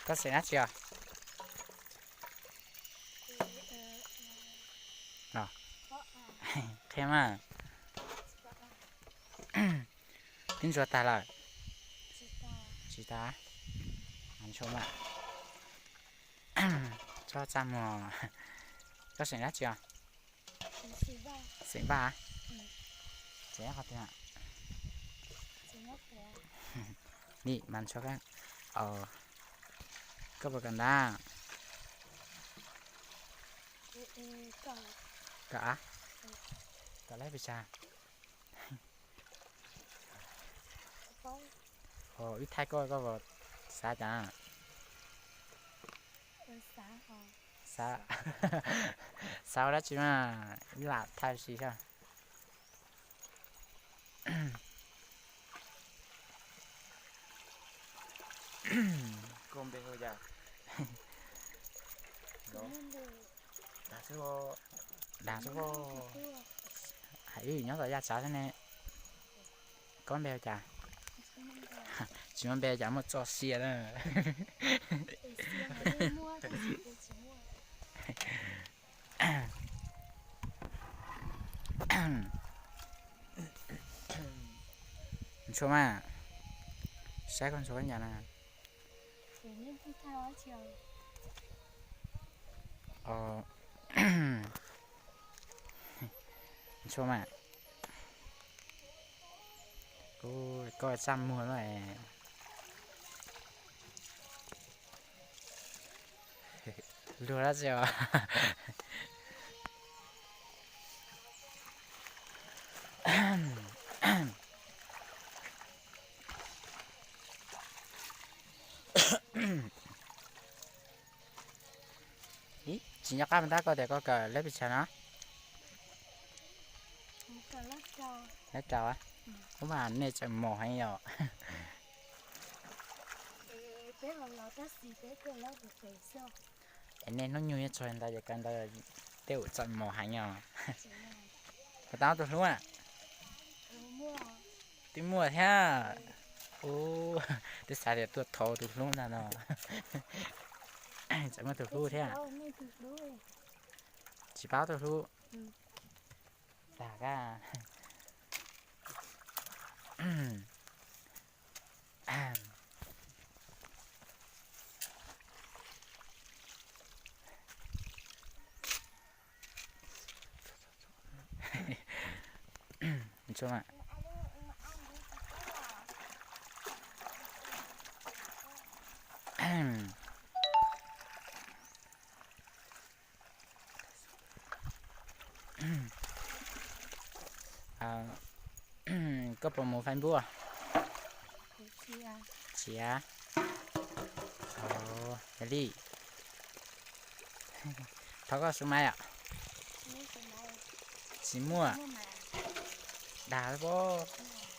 Koj xeem dab tsi os? Qhia mas. Twb ntsuag tag lawm. Tsis tag. Ntshua mas. Txhob txaj muag. Koj xeem dab tsi os? Xeem Vaj. Xeem qhov twg? Nim mas ntshua. Koj puas kam ntag? Kam. Kam lawm pes tsawg? Ib thaij koj, koj puas xav cas? Xav, xav ua dab tsi mas ib lam thaij si saib. Koj npe hu cas? Dag xwb. Hais ib nyob tom yaj tsav xwb ne. Koj npe hu cas? Tsis muaj npe cas muaj txoj sia na. Ntshua mas, saib koj ntshua koj ncav na. Ntshua mas, koj txaj muag lawm. Luag dab tsi os? Ib, tsis nco qab mas tab koj tias koj kawm leb pes tsawg no? Leb rau. Ub mas nej txawm mos heev yom. Es nej hnub nyoog yuav txog ntawd ces kawm ntawd tej ua txawm mos heev os. Puas tau tus hlub na? Twb muaj thiab. Ub, twb xav tias tuaj thov tus hlub ntag no. Txawm muaj tus hlub thiab. Tsis paub tus hlub. Tag kab. Koj puas mus Facebook? Tsis. Yog li, thov koj subscribe os. Tsis muaj. Dag pob.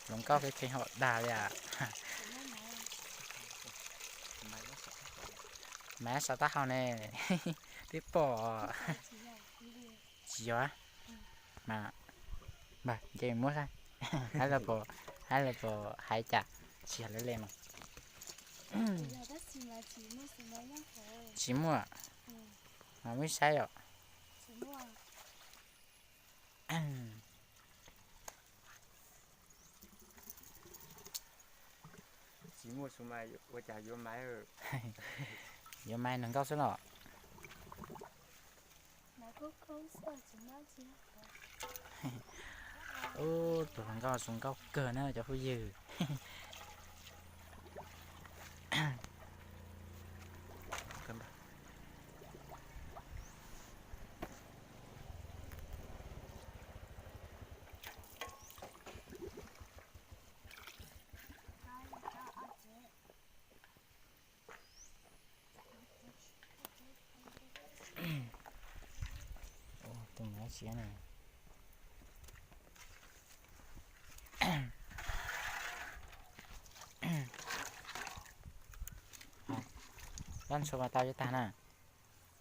Hluas nkauj kheev kheev ho dag li as. Mas saum taub hau ne, twb pom. Tsis yog. Mas nce muab saib, hab los puas, hab los puas hais cas, tsis yog lawv le mas. Tsis muaj. Mas muab saib os. Tsis muaj ua cas yuav maiv. Yuav maiv hluas nkauj xwb los. Ub, tus hluas nkauj zoo nkauj kawg na cov phooj ywg. Tus maiv siav ne. Koj ntshua mas tau yuav tag na.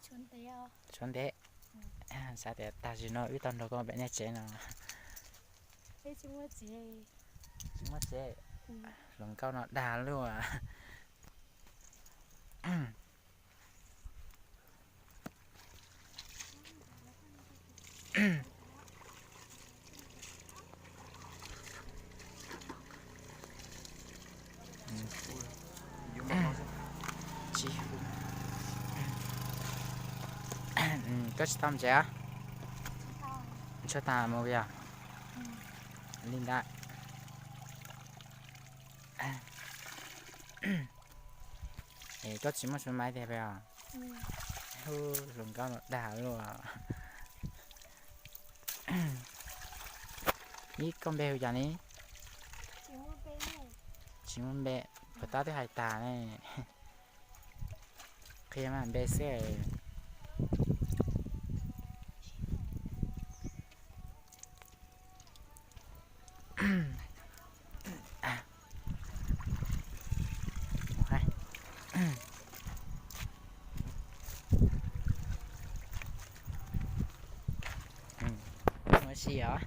Tshuav ntev. Xav tias tag zim no wb tau nrog koj pem nej tsev no. Tsis muaj tsev. Hluas nkauj no dag luaj. Koj tsis tau ntsev, tshaj tag mus yog li ntawd. Es koj tsis muaj su maiv tiag pes os? Hu hluas nkauj los dag luaj. Ib, koj npe hu cas ne? Tsis muaj npe, puas tab twb hais tag ne. Qhia mas npe xwb. Ua si os.